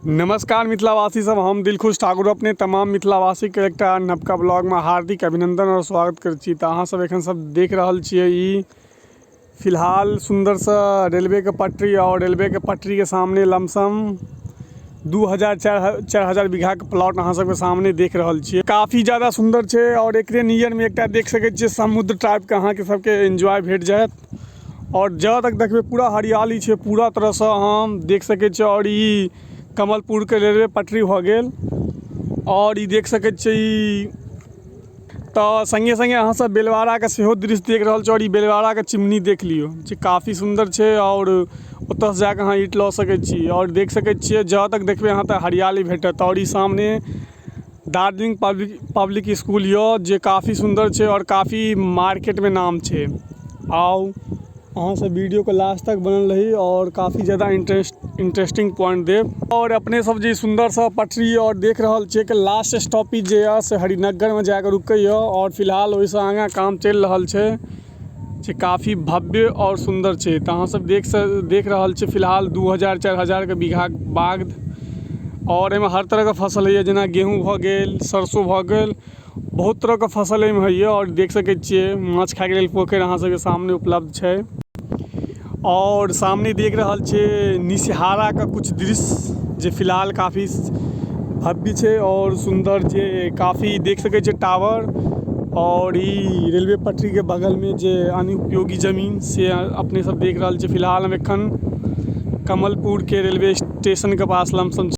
नमस्कार मिथिलावासी सब, हम दिलखुश ठाकुर अपने तमाम मिथिलावासीके एकटा नवका ब्लॉगमे हार्दिक अभिनंदन और स्वागत करै छी। तऽ अहाँ सब एखन सब देख रहल छियै ई फिलहाल सुन्दरसँ रेलवेके पटरी और रेलवेके पटरीके सामने लमसम 2000 4000 बीघाके प्लॉट अहाँ सबके सामने देख रहल छियै। काफी ज्यादा सुन्दर छै और एकरे नियरमे एकटा देख सकै छियै समुद्र टाइपके अहाँके सबके एन्जॉय भेट जायत। और जहाँ तक देखबै पूरा हरियाली छै, पूरा तरहसँ अहाँ देख सकै छियै। और ई कमलपुरके रेलवे पटरी भऽ गेल और ई देख सकै छियै ई तऽ सङ्गे सङ्गे अहाँ सब बेलवाराके सेहो दृश्य देख रहल छी। और ई बेलवाराके चिमनी देख लियौ जे काफी सुन्दर छै और ओतऽसँ जाकऽ अहाँ ईंट लऽ सकै छी। और देख सकै छियै जहाँ तक देखबै अहाँ तऽ हरियाली भेटत। और ई सामने दार्जिलिंग पब्लिक पब्लिक स्कूल यऽ जे काफी सुन्दर छै और काफी मार्केटमे नाम छै। आउ अहाँ सब वीडियो के लास्ट तक बनल रही और काफी ज्यादा इंटरेस्टिंग पॉइंट देब। और अपने सब जे सुन्दर सा पटरी और देख रहल छियै कि लास्ट स्टॉपेज जे यऽ से हरिनगर में जाके रुकै यऽ और फिलहाल ओहिसँ आगाँ काम चलि रहल छै जे काफी भव्य और सुन्दर छै। तऽ अहाँ सब देख रहल छियै फिलहाल 2000 4000 के बीघा बाग और एहिमे हर तरहके फसल होइए, जेना गेहूँ भऽ गेल, सरसों भऽ गेल, बहुत तरहके फसल एहिमे होइए। और देख सकै छियै माछ खायके लेल पोखरि अहाँ सबके सामने उपलब्ध छै। और सामने देख रहल छियै निशिहाराके कुछ दृश्य जे फिलहाल काफी भव्य छै और सुन्दर जे काफी देख सकै छियै टावर। और ई रेलवे पटरीके बगलमे जे अनुपयोगी जमीन से अपने सब देख रहल छियै। फिलहाल हम एखन कमलपुरके रेलवे स्टेशनके पास लमसम।